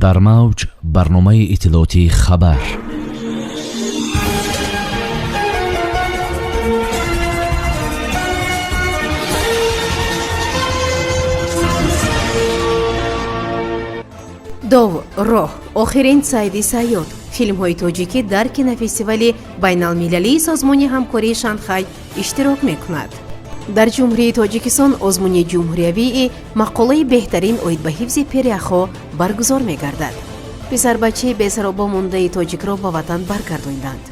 Дар мавҷ барномаи иттилоотии «Хабар». Дов, роҳ, охирин сайди сайёд. Филмҳои тоҷикӣ дар кинофестивали байналмилалии Созмони ҳамкории Шанхай иштирок мекунад. Дар Ҷумҳурии Тоҷикистон озмуни ҷумҳуриявии мақолаи беҳтарин оид ба ҳифзи пиряхҳо баргузор мегардад. Писарбачаи бесаробо мондаи тоҷикро ба ватан баргардонданд.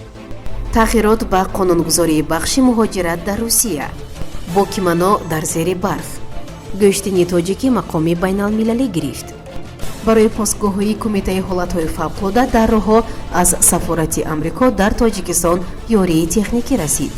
Тағйирот ба қонунгузории бахши муҳоҷират дар Русия. Бо кимоно дар зери барф. Гӯштини тоҷикӣ мақоми байналмилалӣ гирифт. Барои постгоҳҳои Кумитаи ҳолатҳои фавқулода дар роҳҳо аз Сафорати Амрико дар Тоҷикистон ёрии техникӣ расид.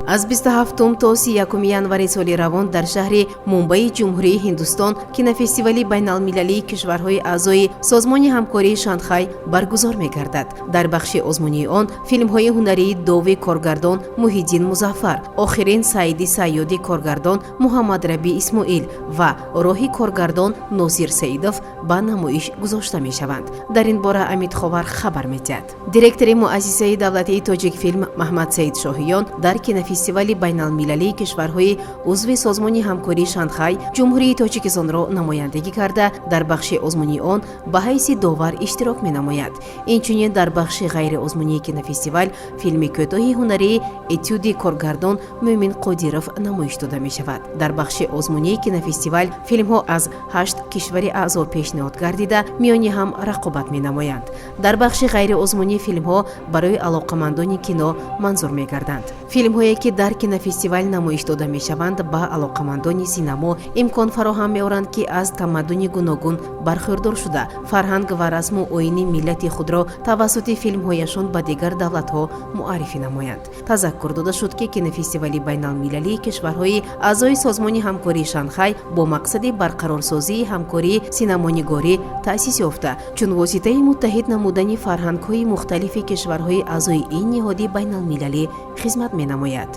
Аз 27 то 31 январи соли равон дар шаҳри Мумбаи Ҷумҳурии Ҳиндустон кинофестивали байналмилалии кишварҳои аъзои Созмони ҳамкории Шанхай баргузор мегардад. Дар бахши озмунии он филмҳои ҳунарии Дови коргардон Муҳиддин Музаффар, Охирин сайди сайёди коргардон Муҳаммадраби Исмоил ва Роҳи коргардон Носир Саидов ба намоиш гузошта мешаванд. Дар ин бора Амид Ховар хабар медиҳад. Директори Муассисаи давлатии «Тоҷикфилм» Маҳмадсаид Шоҳиён дар кинофестивали байналмилалии кишварҳои узви Созмони ҳамкории Шанхай Ҷумҳурии Тоҷикистонро намояндагӣ карда, дар бахши озмунии он ба ҳайси довар иштирок менамояд. Инчунин дар бахши ғайриозмунии кинофестивал филми кӯтоҳи ҳунарии Этюди коргардон Мӯмин Қодиров намоиш дода мешавад. Дар бахши озмунии кинофестивал филмҳо аз ҳашт кишвари аъзо пешниҳод гардида, миёни ҳам рақобат менамоянд. Дар бахши ғайриозмунӣ филмҳо барои алоқамандони кино манзур мегарданд. Филмҳое ки дар кинофестивал намоиш дода мешаванд, ба алоқамандони синамо имкон фароҳам меоранд, ки аз тамаддуни гуногун бархӯрдор шуда, фарҳанг ва расму оини миллати худро тавассути филмҳояшон ба дигар давлатҳо муаррифӣ намоянд. Тазаккур дода шуд, ки кинофестивали байналмилалии кишварҳои аъзои Созмони ҳамкории Шанхай бо мақсади барқарорсозии ҳамкории синамонигорӣ таъсис ёфта, чун воситаи муттаҳид намудани фарҳангҳои мухталифи кишварҳои аъзои ин ниҳоди байналмилалӣ хизмат менамояд.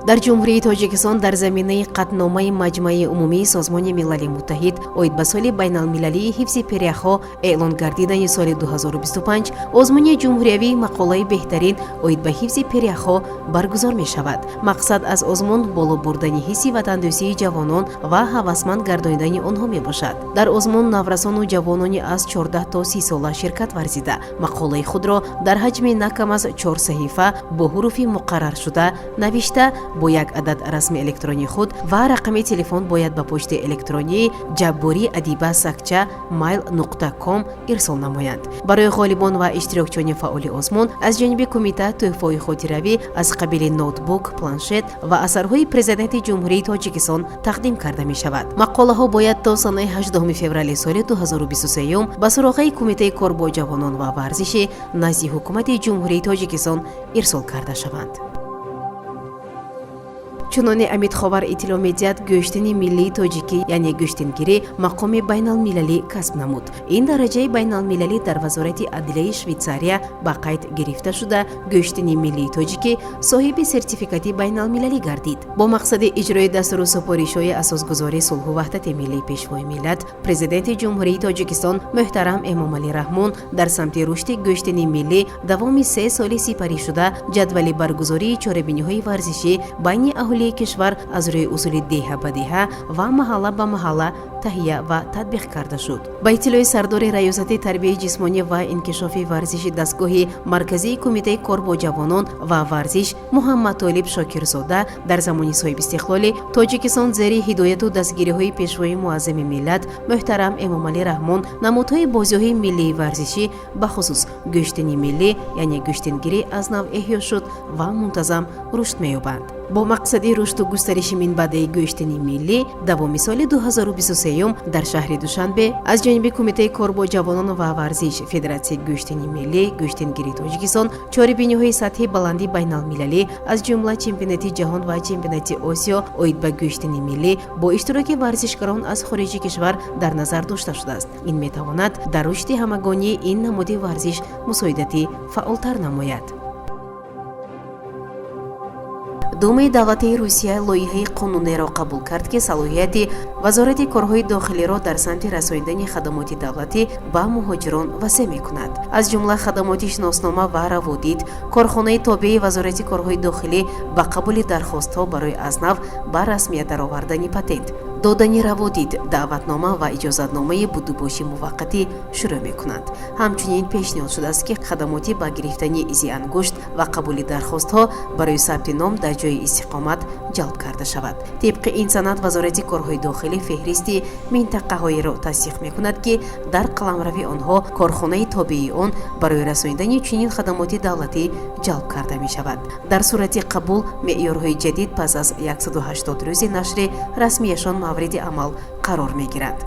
Дар Ҷумҳурии Тоҷикистон дар заминаи қатъномаи Маҷмаи умумии Созмони Милали Муттаҳид оид ба соли байналмилалии ҳифзи пиряхҳо эълон гардидани соли 2025 озмуни ҷумҳуриявии мақолаи беҳтарин оид ба ҳифзи пиряхҳо баргузор мешавад. Мақсад аз озмун боло бурдани ҳисси ватандӯстии ҷавонон ва ҳавасманд гардонидани онҳо мебошад. Дар озмун наврасону ҷавонони аз 14 то 30 сола ширкат варзида, мақолаи худро дар ҳаҷми на кам аз чор саҳифа бо ҳуруфи муқарраршуда навишта, бо як адад расми электронии худ ва рақами телефон бояд ба почтаи электронии ҷабборӣ адиба сакча mail нуқта ком ирсол намоянд. Барои ғолибон ва иштирокчиёни фаъоли озмун аз ҷониби кумита тӯҳфаҳои хотиравӣ аз қабили ноутбук, планшет ва асарҳои Президенти Ҷумҳурии Тоҷикистон тақдим карда мешавад. Мақолаҳо бояд то санаи 18 феврали соли 2023 ба суроғаи Кумитаи кор бо ҷавонон ва варзиши назди Ҳукумати Ҷумҳурии Тоҷикистон ирсол карда шаванд. Чуноне Амидховар иттилоъ медиҳад, гӯштини миллии тоҷикӣ, яъне гӯштингирӣ, мақоми байналмилалӣ касб намуд. Ин дараҷаи байналмилалӣ дар Вазорати адлияи Швейтсария ба қайд гирифта шуда, гӯштини миллии тоҷикӣ соҳиби сертификати байналмилалӣ гардид. Бо мақсади иҷрои дастуру супоришҳои Асосгузори сулҳу ваҳдати миллӣ, Пешвои миллат, Президенти Ҷумҳурии Тоҷикистон муҳтарам Эмомалӣ Раҳмон дар самти рушди гӯштини миллӣ давоми 3 соли сипаришуда ҷадвали баргузории чорабиниҳои варзишӣ байни аҳолии кишвар аз рӯи усули деҳа ба деҳа ва маҳалла ба маҳалла таҳия ва татбиқ карда шуд. Ба иттилои сардори Раёсати тарбияи ҷисмонӣ ва инкишофи варзиши дастгоҳи марказии Кумитаи кор бо ҷавонон ва варзиш Муҳаммадтолиб Шокирзода, дар замони соҳибистиқлолӣ Тоҷикистон зери ҳидояту дастгириҳои Пешвои муаззами миллат муҳтарам Эмомалӣ Раҳмон намудҳои бозиҳои миллии варзишӣ, бахусус гӯштини миллӣ, яъне гӯштингирӣ, аз нав эҳё шуд ва мунтазам рушд меёбанд. Бо мақсади рушду густариши минбаъдаи гӯштини миллӣ давоми соли 2023 дар шаҳри Душанбе аз ҷониби Кумитаи кор бо ҷавонон ва варзиш, Федератсияи гӯштини миллӣ, гӯштингирии Тоҷикистон чорабиниҳои сатҳи баланди байналмилалӣ, аз ҷумла чемпионати ҷаҳон ва чемпионати Осиё оид ба гӯштини миллӣ бо иштироки варзишгарон аз хориҷи кишвар дар назар дошта шудааст. Ин метавонад дар рушди ҳамагонии ин намуди варзиш мусоидати фаъолтар намояд. Думаи давлатии Русия лоиҳаи қонунеро қабул кард, ки салоҳияти Вазорати корҳои дохилиро дар самти расонидани хадамоти давлатӣ ба муҳоҷирон васеъ мекунад, аз ҷумла хадамоти шиноснома ва раводид. Корхонаи тобеи Вазорати корҳои дохилӣ ба қабули дархостҳо барои аз нав ба расмият даровардани патент, додани раводид, даъватнома ва иҷозатномаи будубоши муваққатӣ шурӯъ мекунанд. Ҳамчунин пешниҳод шудааст, ки хадамоти ба гирифтани изи ангушт ва қабули дархостҳо барои сабти ном дар ҷои истиқомат ҷалб карда шавад. Тибқи ин санад, Вазорати корҳои дохилӣ феҳристи минтақаҳоеро тасдиқ мекунад, ки дар қаламрави онҳо корхонаи тобеи он барои расонидани чунин хадамоти давлатӣ ҷалб карда мешавад. Дар сурати қабул, меъёрҳои ҷадид пас аз 180 рӯзи нашри расмияшон мавриди амал қарор мегиранд.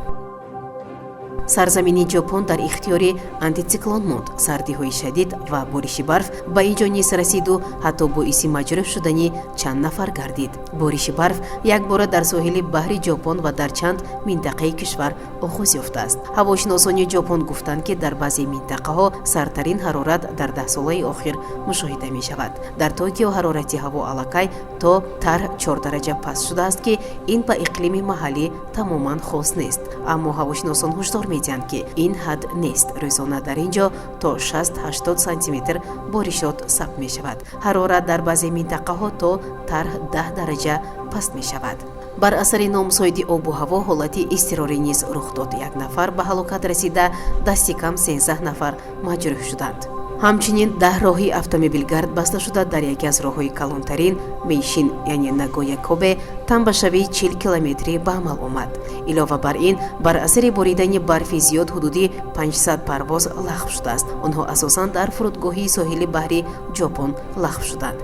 Сарзамини Ҷопон дар ихтиёри антициклон монд. Сардиҳои шадид ва бориши барф ба ин ҷо низ расиду ҳатто боиси маҷрӯҳ шудани чанд нафар гардид. Бориши барф якбора дар соҳили баҳри Ҷопон ва дар чанд минтақаи кишвар оғоз ёфтааст. Ҳавошиносони Ҷопон гуфтанд, ки дар баъзе минтақаҳо сардтарин ҳарорат дар даҳсолаи охир мушоҳида мешавад. Дар Токио ҳарорати ҳаво аллакай то 4 дараҷа паст шудааст, ки ин ба иқлими маҳаллӣ тамоман хос нест. Аммо ҳавошиносон ҳушдор медиҳанд, ки ин ҳад нест. Рӯзона дар ин ҷо то 60-80 сантиметр боришот сабт мешавад. Ҳарорат дар баъзе минтақаҳо то 10 дараҷа паст мешавад. Бар асари номусоиди обу ҳаво ҳолати изтирорӣ низ рух дод. Як нафар ба ҳалокат расида, дасти кам 13 нафар маҷрӯҳ шуданд. Ҳамчунин 10 роҳи автомобилгард баста шуда, дар яке аз роҳҳои калонтарин Мейшин, яъне Нагоя Кобе, тамбашавии 40 километрӣ ба амал омад. Илова бар ин, бар асари боридани барфи зиёд ҳудуди 500 парвоз лағв шудааст. Онҳо асосан дар фурудгоҳи соҳили баҳри Ҷопон лағв шуданд.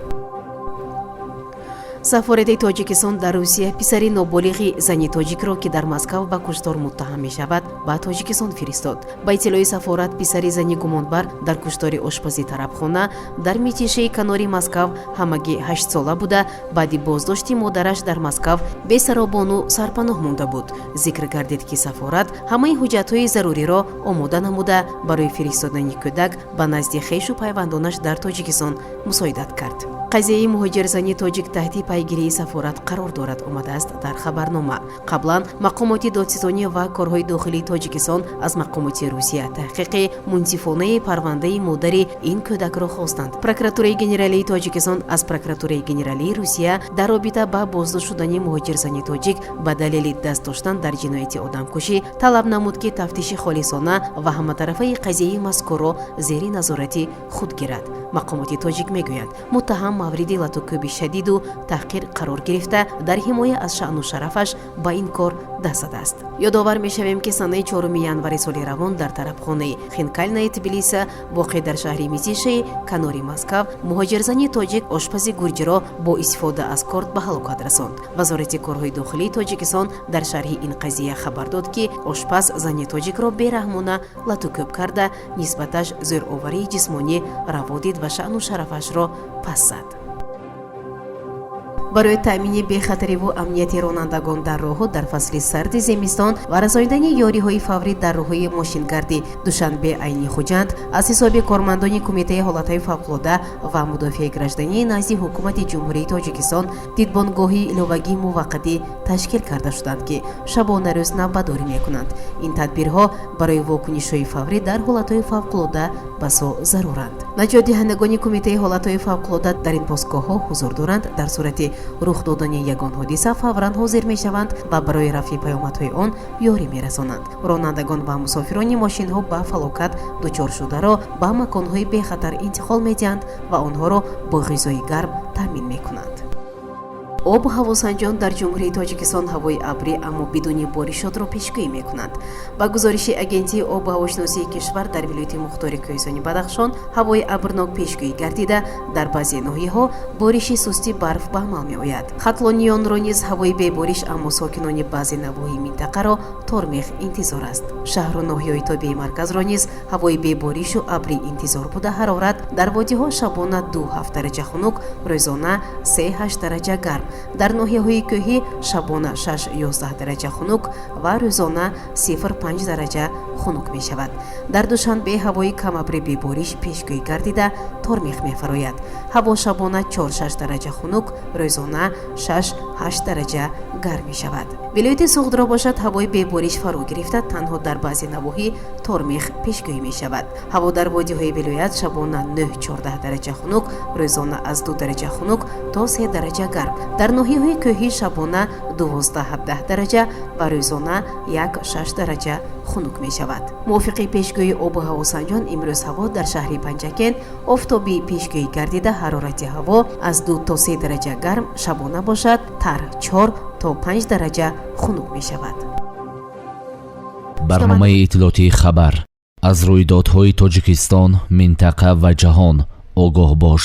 Сафорати Тоҷикистон дар Русия писари ноболиғи зани тоҷикро, ки дар Москав ба куштор муттаҳам мешавад, ба Тоҷикистон фиристод. Ба иттилои сафорат, писари зани гумонбар дар куштори ошпази тарабхона дар Митишии канори Москав ҳамагӣ 8-сола буда, баъди боздошти модараш дар Москав бесаробону сарпаноҳ монда буд. Зикр гардид, ки сафорат ҳамаи ҳуҷҷатҳои заруриро омода намуда, барои фиристодани кӯдак ба назди хешу пайвандонаш дар Тоҷикистон мусоидат кард. Қазияи муҳоҷирзани тоҷик таҳти пайгирии сафорат қарор дорад, омадааст дар хабарнома. Қаблан мақомоти додситонӣ ва корҳои дохилии Тоҷикистон аз мақомоти Русия таҳқиқи мунсифонаи парвандаи модари ин кӯдакро хостанд. Прокуратураи генералии Тоҷикистон аз Прокуратураи генералии Русия дар робита ба боздошт шудани муҳоҷирзани тоҷик ба далели даст доштан дар ҷинояти одамкушӣ талаб намуд, ки тафтиши холисона ва ҳаматарафаи қазияи мазкурро зери назорати худ гирад. Мақомоти тоҷик мегӯянд, муттаҳам мавриди латукӯби шадиду таҳқир қарор гирифта, дар ҳимоя аз шаъну шарафаш ба ин кор даст задааст. Ёдовар мешавем, ки санаи 4 январи соли равон дар тарабхонаи Хинкальная Тбилиси, воқеъ дар шаҳри Митишии канори Москав, муҳоҷирзани тоҷик ошпази гурҷиро бо истифода аз корд ба ҳалокат расонд. Вазорати корҳои дохилии Тоҷикистон дар шарҳи ин қазия хабар дод, ки ошпаз зани тоҷикро бераҳмона латукӯб карда, нисбаташ зӯроварии ҷисмонӣ раво дид ва шаъну шарафашро пас зад. Барои таъмини бехатариву амнияти ронандагон дар роҳҳо дар фасли сарди зимистон ва расонидани ёриҳои фаврӣ дар роҳҳои мошингарди Душанбе, Айни, Хуҷанд аз ҳисоби кормандони Кумитаи ҳолатҳои фавқулода ва мудофиаи граждании назди Ҳукумати Ҷумҳурии Тоҷикистон дидбонгоҳи иловагии муваққатӣ ташкил карда шуданд, ки шабонарӯз навбатдорӣ мекунанд. Ин тадбирҳо барои вокунишҳои фаврӣ дар ҳолатҳои фавқулода басо заруранд. Наҷотдиҳандагони Кумитаи ҳолатҳои фавқулода дар ин постгоҳҳо ҳузур доранд, дар сурати рух додани ягон ҳодиса фавран ҳозир мешаванд ва барои рафъи паёмадҳои он ёрӣ мерасонанд. Ронандагон ва мусофирони мошинҳо ба фалокат дучор шударо ба маконҳои бехатар интиқол медиҳанд ва онҳоро бо ғизои гарм таъмин мекунанд. Обу ҳавосанҷон дар Ҷумҳурии Тоҷикистон ҳавои абрӣ, аммо бидуни боришотро пешгӯӣ мекунанд. Ба гузориши Агентии обу ҳавошиносии кишвар, дар вилояти мухтори Кӯҳистони Бадахшон ҳавои абрнок пешгӯӣ гардида, дар баъзе ноҳияҳо бориши сусти барф ба амал меояд. Хатлониёнро низ ҳавои бебориш, аммо сокинони баъзе навоҳии минтақаро тормех интизор аст. Шаҳру ноҳияҳои тобеи марказро низ ҳавои беборишу абрӣ интизор буда, ҳарорат дар водиҳо шабона 2-7 дараҷа хунук, рӯзона 3-8 дараҷа гарм. Дар ноҳияҳои кӯҳӣ шабона 6-11 дараҷа хунук ва рӯзона 0-5 дараҷа хунук мешавад. Дар Душанбе ҳавои камабри бебориш пешгӯӣ гардида, тормех мефарояд. Ҳаво шабона 4-6 дараҷа хунук, рӯзона 6-8 дараҷа гарм мешавад. Вилояти Суғдро бошад, ҳавои бебориш фаро гирифта, танҳо дар баъзе навоҳӣ тормех пешгӯӣ мешавад. Ҳаво дар водиҳои вилоят шабона 9-14 дараҷа хунук, рӯзона аз 2 дараҷа хунук то 3 дараҷа гарм. Дар ноҳияҳои кӯҳӣ шабона 12-17 дараҷа ва рӯзона 1-6 дараҷа хунук мешавад. Мувофиқи пешгӯии обу ҳавосанҷон, имрӯз ҳаво дар шаҳри Панҷакент офтобӣ пешгӯӣ гардида, ҳарорати ҳаво аз 2 то 3 дараҷа гарм, шабона бошад тар 4 то 5 дараҷа хунук мешавад. Барномаи иттилоотии «Хабар». Аз рӯйдодҳои Тоҷикистон, минтақа ва ҷаҳон огоҳ бош.